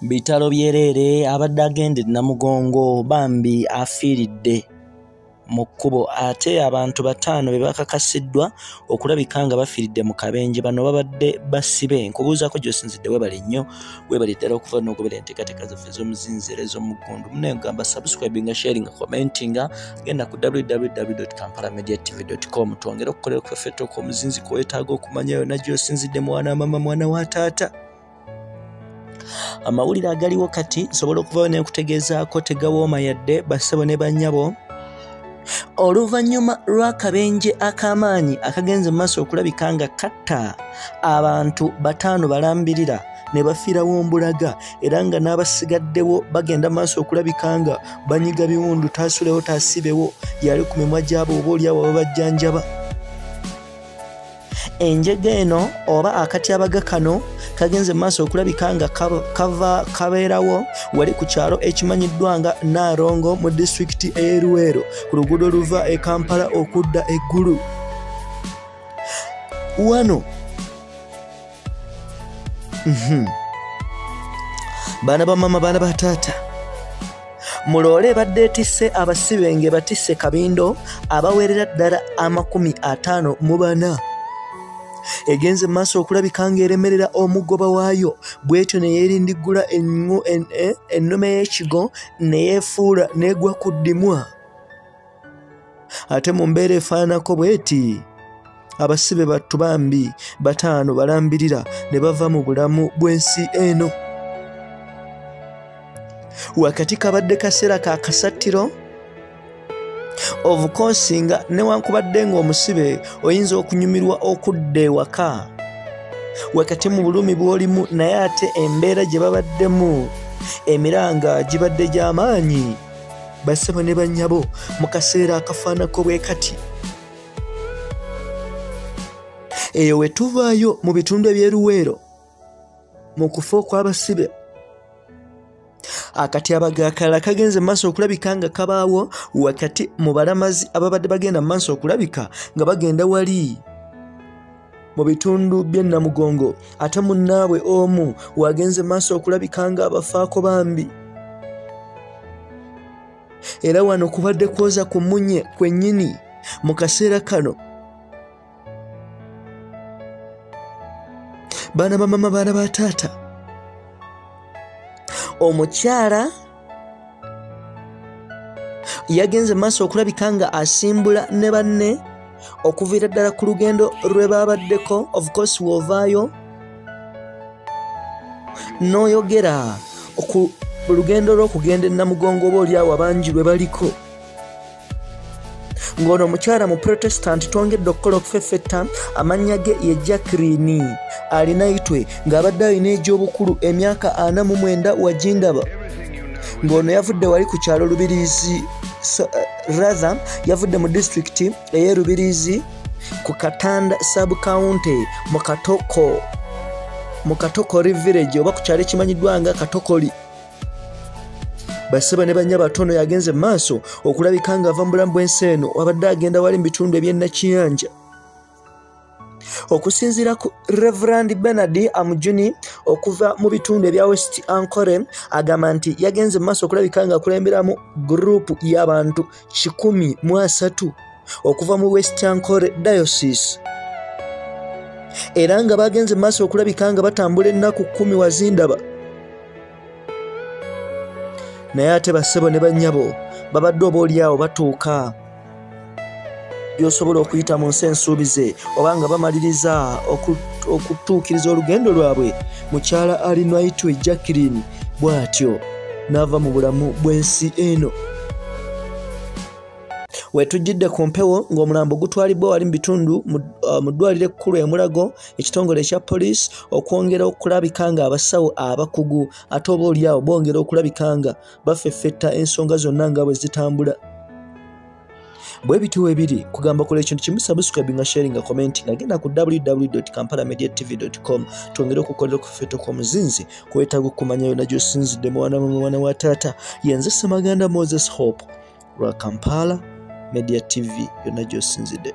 Bitalo byereere abadde agenda e Namugongo bambi afiiridde mu kkubo, ate abantu 5 be bakakasiddwa okulabika nga bafiiridde mu kabenje. Bano babadde basibe. Nkubuuzaako gy'osinzidde, weebale nnyo, weebale ddala okuva n'ogoberera enteekateeka zaffe ez'omuzinzi era ez'omuggundu. Munnaye nkugamba subscribinga, sharinga, commentinga, genda ku www.kampalamediatv.com twongere okukolera okufeffetta okw'omuzinzi kwe weetaaga okumanya yonna gy'osinzidde, mwana mama, mwana wa taata. Amawulire agaliwo kati nsobola okuvayo ne nkutegeezaako tegawooma yadde, bassebo ne bannyabo. Oluvannyuma lw'akabenje ak'amaanyi akagenze mu maaso okulabika nga katta abantu 5 balambirira ne bafiirawo mbulaga, era nga n'abasigaddewo bagenda maaso okulabika nga banyiga biwundu, taasulewo taasibewo, yali ku mimwa gyabo oba oliawo babajjanjaba. Enjega eno oba akatyabaga kano kagenze maaso okulabika nga kava kabeerawo wali ku kyalo ekimanyiddwa nga Naarongo mu disitulikiti ey'e Luweero ku luguudo luva e Kampala okudda e Ggulu. Wano baana ba mama, baana ba taata, muloole ebadde etisse abasibe ng'ebatisse kabindo abawerera ddala 54 egenze mu maaso okulabika ng'eremerera omugoba waayo, bw'etyo ne yeerindiggula ennume y'ekigo ne yeefuula n'egwa ku ddimwa. Ate mu mbeera efaananako bw'eti, abasibe battu bambi 5 balambirira ne bava mu bulamu bw'ensi eno. Wakati kabadde kaseera ka kasattiro, of course nga newankubadde ng'omusibe oyinza okunyumirwa okudda ewaka wakati mu bulumi bw'olimu, naye ate embeera gye babaddemu emiranga gibadde gy'amaanyi, bassebo ne bannyabo, mu kaseera akafaanako bwe kati. Eyo we tuvaayo mu bitundu eby'e Luweero mu kufa okw'abasibe. Akatyabaga akalala kagenze mu maaso okulabika nga kabaawo wakati mu balamazi ababadde bagenda mu maaso okulabika nga bagenda wali mu bitundu by'e Namugongo, ate munnaabwe omu wagenze mu maaso okulabika nga abafaako bambi. Era wano kubadde kwoza ku munye kwennyini mu kaseera kano. Baana ba mama, baana ba taata, omukyala yagenze maaso okulabika nga asimbula ne banne okuviira ddala ku lugendo lwe babaddeko. Of course w'ovaayo n'oyogera ku lugendo lw'okugenda e Namugongo oba oli awo abangi lwe baliko, ng'ono omukyala mu Protestant twongedde okukola okufeffetta, amannya ge ye Jacqueline Alinaitwe, ng'abadde alina egy'obukulu emyaka 49 wagindaba, ng'ono yavudde wali ku kyalo Lubiriizi, rather yavudde mu disitulikiti ey'e Lubiriizi ku Katanda sub county mu Katokori village oba ku kyalo ekimanyiddwa nga Katokoli. Bassebo ne bannya batono, yagenze mu maaso okulabika ng'ava mu bulamu bw'ensi eno, wabadde agenda wali mu bitundu eby'e Nakiyanja. Okusinziira ku Reverend Bernard Amujuni okuva mu bitundu ebya West Ankole, agamba nti yagenze mu maaso okulabika ng'akulemberamu gurupu y'abantu 130 okuva mu West Ankole Diocese, era nga bagenze mu maaso okulabika nga batambula ennaku 10 wazindaba. Naye ate bassebo ne bannyabo, babadde oba oliawo batuuka by'osobola okuyita mu nsi ensuubize oba nga bamaliriza okutuukiriza olugendo lwabwe, mukyala Alinaitwe Jacqueline bw'atyo n'ava mu bulamu bw'ensi eno. Wetujjidde ku mpewo ng'omulambo gutwalibwa wali mu bitundu mu ddwaliro ekkulu e Mulago, ekitongole ekya poliisi okwongera okulabika nga abasawo abakugu ate oba oliawo bongera okulabika nga bafeffetta ensonga zonna nga bwe zitambula. Bwe bityo ebiri kugamba, kola ekintu kimu: subscribinga, sharinga, commentinga, genda ku www.kampalamediatv.com twongere okukolera okufeffetta okw'omuzinzi kwetaaga okumanya yonna gy'osinzidde, mwana mwana wa taata. Yenze Ssemaganda Moses Hope lwa Kampala Media TV, yonna gy'osinzidde.